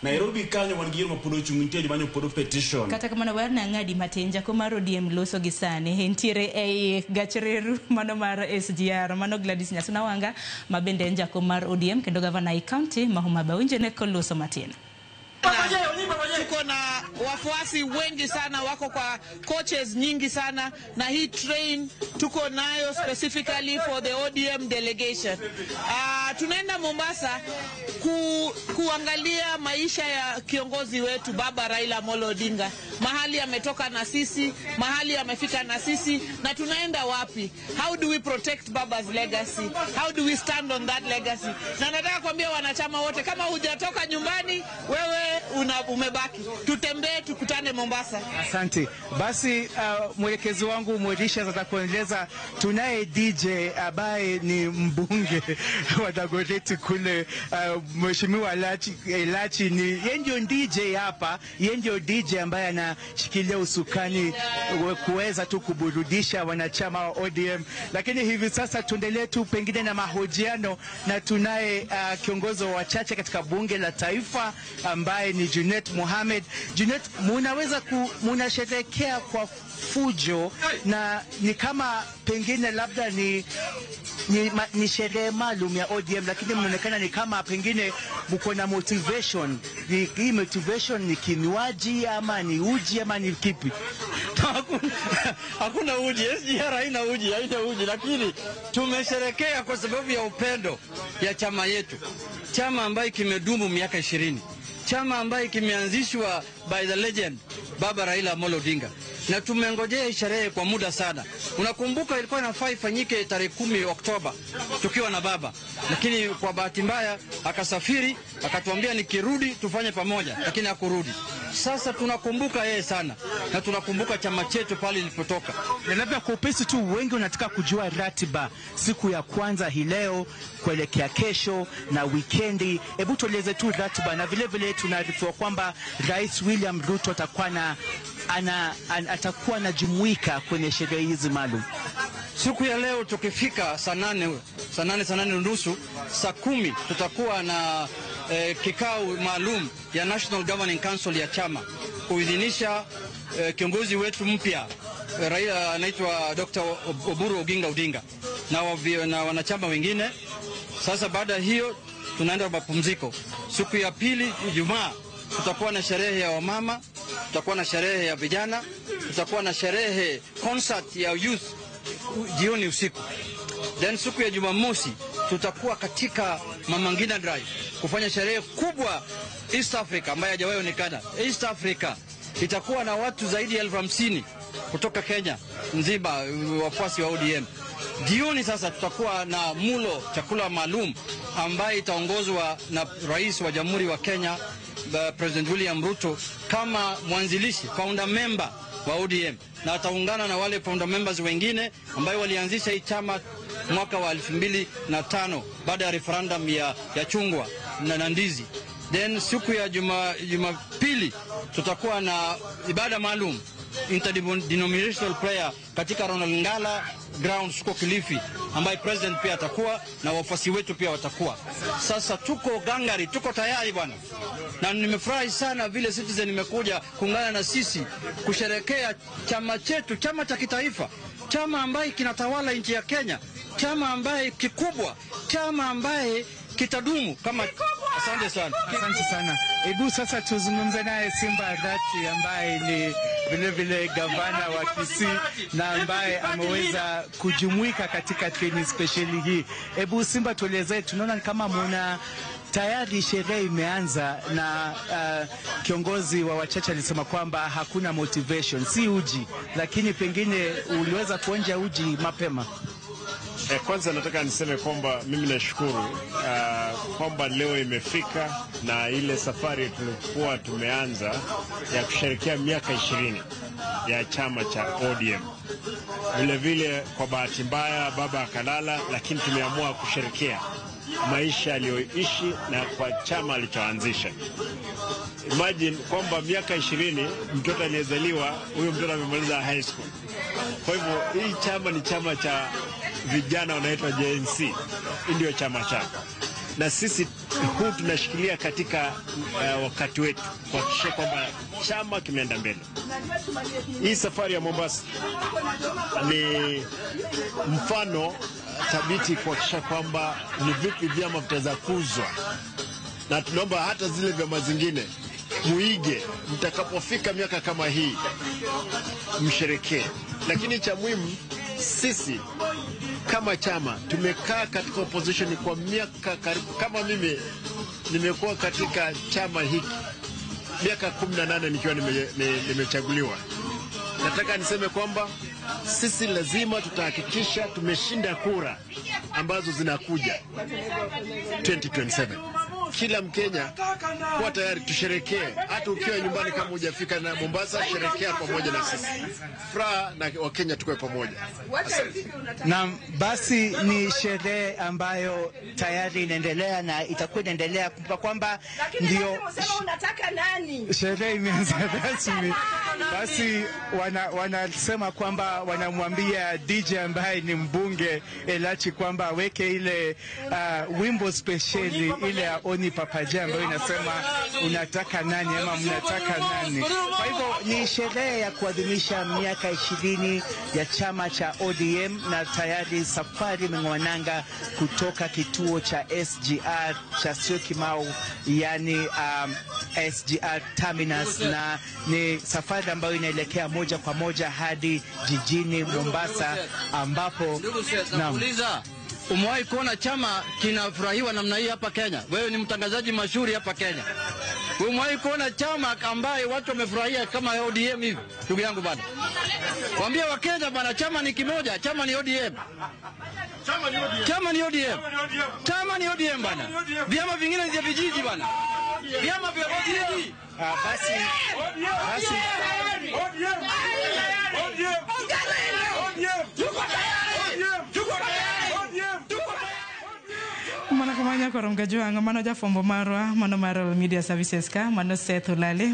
Nairobi kanyo wan gi yiero ma pod ochung', nitie joma nyo pod petition. Kata kamano, wer na ng'adi matin. Jakom mar ODM loso gi sani entiere ei gach reru mano mar SGR, mano Gladys Nyasuna Wanga, ma bende en jakom mar ODM kendo gavana e county ma Homa Bay. Winje ne koloso matin. Tuko na wafuasi wengi sana, wako kwa coaches nyingi sana, na hii train tuko nayo specifically for the ODM delegation. Tunaenda Mombasa kuangalia maisha ya kiongozi wetu Baba Raila Amolo Odinga, mahali ametoka na sisi, mahali amefika na sisi, na tunaenda wapi? How do we protect Baba's legacy? How do we stand on that legacy? Na nataka kuambia wanachama wote, kama hujatoka nyumbani, wewe umebaki. Tutembee, tukutane Mombasa. Asante. Basi mwelekezi wangu Mwelisha atakueleza, tunaye DJ ambaye ni mbunge wa Dagoretti kule, Mheshimiwa Lachi, Lachi ni yeye ndio DJ hapa, yeye ndio DJ ambaye anashikilia usukani kuweza tu kuburudisha wanachama wa ODM. Lakini hivi sasa tuendelee tu pengine na mahojiano na tunaye kiongozi wa wachache katika bunge la taifa ambaye ni Junet Mohamed. Junet, munasherehekea kwa fujo na ni kama pengine labda ni sherehe maalum ya ODM, lakini mnaonekana ni kama pengine mko na motivation. Hii motivation ni kinywaji ama ni uji ama ni kipi? Hakuna uji, SGR haina uji, haina uji, lakini tumesherekea kwa sababu ya upendo ya chama yetu, chama ambaye kimedumu miaka 20, chama ambaye kimeanzishwa by the legend Baba Raila Amolo Odinga, na tumengojea sherehe kwa muda sana. Unakumbuka ilikuwa inafaa ifanyike tarehe 10 Oktoba tukiwa na baba, lakini kwa bahati mbaya akasafiri, akatuambia nikirudi tufanye pamoja, lakini hakurudi. Sasa tunakumbuka yeye sana na tunakumbuka chama chetu pale ilipotoka. Na labda kwa upesi tu, wengi wanataka kujua ratiba siku ya kwanza hii leo kuelekea kesho na wikendi. Hebu tueleze tu ratiba, na vile vile tunaarifiwa kwamba Rais William Ruto atakuwa anajumuika kwenye sherehe hizi maalum. Siku ya leo tukifika saa 8, saa 8, saa 8:30, saa 10 tutakuwa na kikao maalum ya National Governing Council ya chama kuidhinisha kiongozi wetu mpya, Raila, anaitwa Dr. Oburu Oginga Odinga na wanachama wengine. Sasa baada ya hiyo tunaenda mapumziko. Siku ya pili Ijumaa tutakuwa na sherehe ya wamama, tutakuwa na sherehe ya vijana, tutakuwa na sherehe, concert ya youth jioni usiku. Then siku ya Jumamosi tutakuwa katika Mama Ngina Drive kufanya sherehe kubwa East Africa ambayo hajawahi onekana. East Africa itakuwa na watu zaidi ya 50,000 kutoka Kenya nzima, wafuasi wa ODM. Jioni sasa tutakuwa na mulo, chakula maalum ambaye itaongozwa na Rais wa Jamhuri wa Kenya, President William Ruto, kama mwanzilishi, founder member wa ODM, na ataungana na wale founder members wengine ambayo walianzisha hii chama mwaka wa 2005 baada ya referendum ya chungwa na ndizi. Then siku ya Jumapili tutakuwa na ibada maalum, interdenominational prayer, katika Ronald Ngala grounds huko Kilifi, ambaye president pia atakuwa na wafuasi wetu pia watakuwa. Sasa tuko gangari, tuko tayari bwana, na nimefurahi sana vile Citizen imekuja kuungana na sisi kusherekea chama chetu, chama cha kitaifa, chama ambaye kinatawala nchi ya Kenya, chama ambaye kikubwa, chama ambaye kitadumu kama. Asante sana. Asante sana. Hebu sasa tuzungumze naye Simba Arati ambaye ni vile vile gavana wa Kisii na ambaye ameweza kujumuika katika treni spesheli hii. Hebu Simba, tuelezee, tunaona kama muna tayari sherehe imeanza na kiongozi wa wachache alisema kwamba hakuna motivation, si uji, lakini pengine uliweza kuonja uji mapema. Kwanza nataka niseme kwamba mimi nashukuru kwamba leo imefika na ile safari tulikuwa tumeanza ya kusherehekea miaka 20 ya chama cha ODM. Vile vile kwa bahati mbaya baba akalala, lakini tumeamua kusherehekea maisha aliyoishi na kwa chama alichoanzisha. Imagine kwamba miaka 20 mtoto aliyezaliwa, huyo mtoto amemaliza high school. Kwa hivyo hii chama ni chama cha vijana wanaitwa Gen Z, ndio chama chao, na sisi Huu tunashikilia katika wakati wetu kuhakikisha kwamba chama kimeenda mbele. Hii safari ya Mombasa ni mfano thabiti kuhakikisha kwamba ni vipi vyama vitaweza kuzwa, na tunaomba hata zile vyama zingine muige, mtakapofika miaka kama hii msherekee. Lakini cha muhimu, sisi kama chama tumekaa katika opposition kwa miaka karibu, kama mimi nimekuwa katika chama hiki miaka 18 nikiwa nimechaguliwa. Nataka niseme kwamba sisi lazima tutahakikisha tumeshinda kura ambazo zinakuja 2027. Kila Mkenya kuwa tayari, tusherekee. Hata ukiwa nyumbani kama hujafika na Mombasa, sherekea pamoja na sisi. Furaha na Wakenya tukuwe pamoja. Asante. Naam, basi ni sherehe ambayo tayari inaendelea na itakuwa inaendelea. Kumbuka kwamba ndio unataka nani? Sherehe imeanza rasmi. Basi wanasema kwamba wanamwambia DJ ambaye ni mbunge Elachi kwamba aweke ile wimbo spesheli ile ya Oni Papaja ambayo inasema unataka nani ama mnataka nani. Kwa hivyo ni sherehe ya kuadhimisha miaka 20 ya chama cha ODM, na tayari safari imeng'oa nanga kutoka kituo cha SGR cha Syokimau, yani SGR Terminus, na ni safari ambayo inaelekea moja kwa moja hadi jijini Mombasa ambapo Ndugu Seth, nakuuliza, umewahi kuona chama kinafurahiwa namna hii hapa Kenya? Wewe ni mtangazaji mashuhuri hapa Kenya. Umewahi kuona chama ambaye watu wamefurahia kama ODM hivi? Ndugu yangu bana, waambie Wakenya bana, chama ni kimoja, chama ni ODM. Chama ni ODM. Chama ni ODM bana. Vyama vingine ni vya vijiji bana. Vyama vya ODM. Basi, basi Mana kamanya korom gajwang' mano jafwambo marwa mano mar Royal Media Services ka mano Seth Olale.